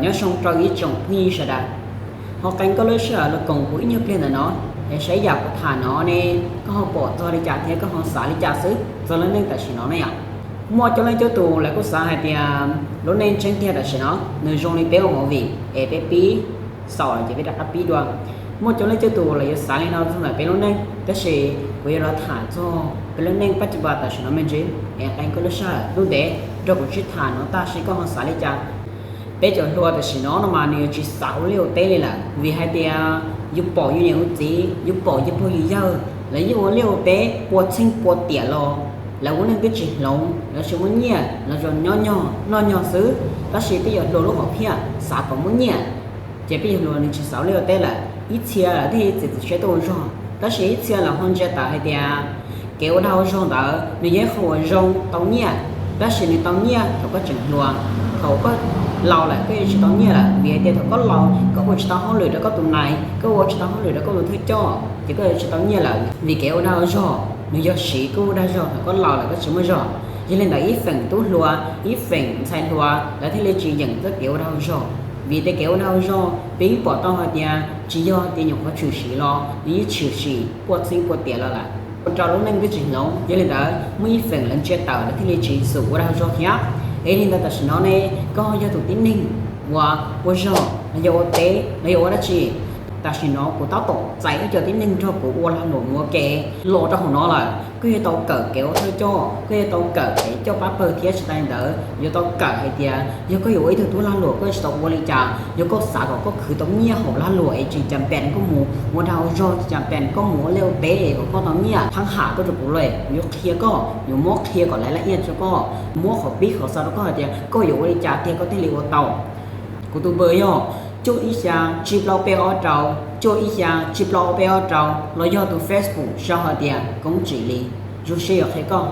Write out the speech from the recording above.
Nyob zoo rau ib tsoom phooj ywg sawv daws, ho qee koj lub sij hawm los koom kuv ib nyuag pliag ntawm no, es saib yam kuv tham no ne, koj ho pom txog li cas thiab koj ho xav li cas xwb txog lub neej tam sim no ne yom. Muaj coob leej coob tus lawv kuj xav hais tias lub neej tseeb tiag tam sim no nws zoo li peb ua movie es peb pib xaus lawm ces peb rov qab pib dua. Muaj coob leej coob tus lawv yuav xav li no txog ntawm peb lub neej, tab sis kuv yuav los tham txog peb lub neej pab tsis pas tam sim no me ntsis, es qee koj lub sij hawm lub ntev nrog kuv sib tham no tag seb koj ho xav li cas. Peb cov hluas tam sim no no mas nws yuav tsis xav ua liaj ua teb li lawm, vim hais tias yus pom yus niam yus txiv, yus pom yus pog yus yawg, lawv yeej ua liaj ua teb pua txheej pua tiam los, lawv ua neej twb tsis hloov, lawv tsuas muaj nyiaj, lawv tsuas nyob nyog noj nyog xwb, tab sis peb cov hluas lub hom phiaj xav kom muaj nyiaj, ces peb cov hluas nws tsis xav ua liaj ua teb lawm, ib txhia lawm thiaj li txiav txim siab tuaj ua zog, tab sis ib txhia lawm ho ntsia tawm hais tias kev ua dag ua zog ntawd nws yog ib qho uas zoo tau nyiaj, tab sis nws tau nyiaj thaum koj tseem hluas, thaum koj laus lawm koj yuav tsis tau nyiaj lawm, vim hais tias thaum koj laus koj ua tsis tau hauj lwm rau koj tus nais, koj ua tsis tau hauj lwm rau koj tus thawj coj, ces koj yuav tsis tau nyiaj lawm. Vim kev ua dag ua zog nws yog siv koj ua dag zog thaum koj laus lawm koj tsis muaj zog. Yog li ntawd ib feem tub hluas ib feem ntxhais hluas lawv thiaj li tsis yeem txoj kev ua dag ua zog, vim tej kev ua dag ua zog peb yeej pom tau hais tias tsis yog tias nyuam qhuav tshwm sim los nws yeej tshwm sim pua txheej pua tiam los lawm, ua rau lub neej twb tsis hloov. Yog li ntawd muaj ib feem lawv ntsia tawm lawv thiaj li tsis xum ua dag ua zog thiab. Es li ntawd tam sim no ne, koj yog tus tib neeg uas ua zog los yog ua teb los yog ua dab tsi, tam sim no kuv tab tom txais ib co tib neeg nrog kuv ua lag luam muav kev los rau hauv no lawm. Koj yuav tau kawm kev ua thawj coj, koj yuav tau kawm kev coj pab pawg thiab tsis tas li ntawd yuav tau kawm hais tias yog koj yuav ua ib tug tub lag luam koj yuav tsum tau ua li cas, yog koj xav kom koj khwv tau nyiaj hauv lag luam es tsis cas pes koj mus ua dag ua zog, tsis cas pes koj mus ua liaj ua teb es kom koj tau nyiaj. Thaab ham tuaj rau kuv lawm, kuv yuav qhia koj, yuav muab qhia kom laiv laj iaj rau koj, muab qhov pib qhov xav rau koj hais tias koj yuav ua li cas tiag koj thiaj li ua tau. Kuv tus npawb yog cuaj ib xya tsib plaub peb ob rau, cuaj ib xya tsib plaub peb ob rau, los yog tus Facebook sau hais tias Koob Tsim Lis, zoo siab yuav qhia koj.